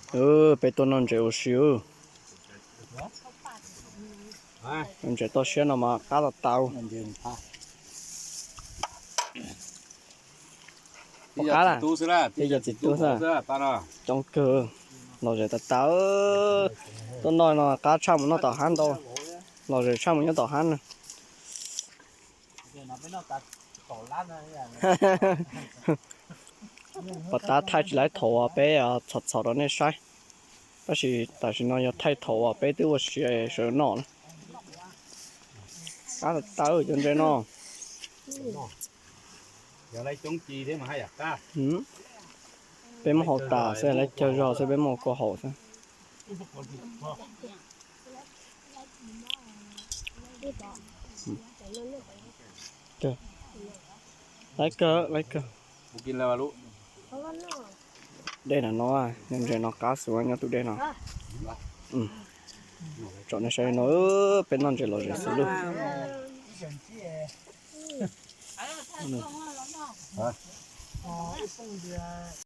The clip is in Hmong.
Peb tuaj noj ntses ua si. Ntses toj siab no mas qab tau tau. Pom qab lawm, tej yog txiv tub xwb. Coob kawg, lom zem tas tas. Tuaj noj no qab tshaj mus noj tom hab ntau, lom zem tshaj mus nyob tom hab na. Pov tab thaij tsis laib thaum uas peb txhom txhom rau nej saib, tab sis tam sim no yog thaij thaum uas peb twb ua si sawv noj na. Qab tas tas cov ntses no. Peb muab haus tas xwb, lawv cog zog xwb, peb muab kua haus xwb. Laiv kawg, laiv kawg. Dej no no, ntses no qab xwb nyob tus dej no. Tsom nej saib no, peb noj ntses lom zem xwb lauj.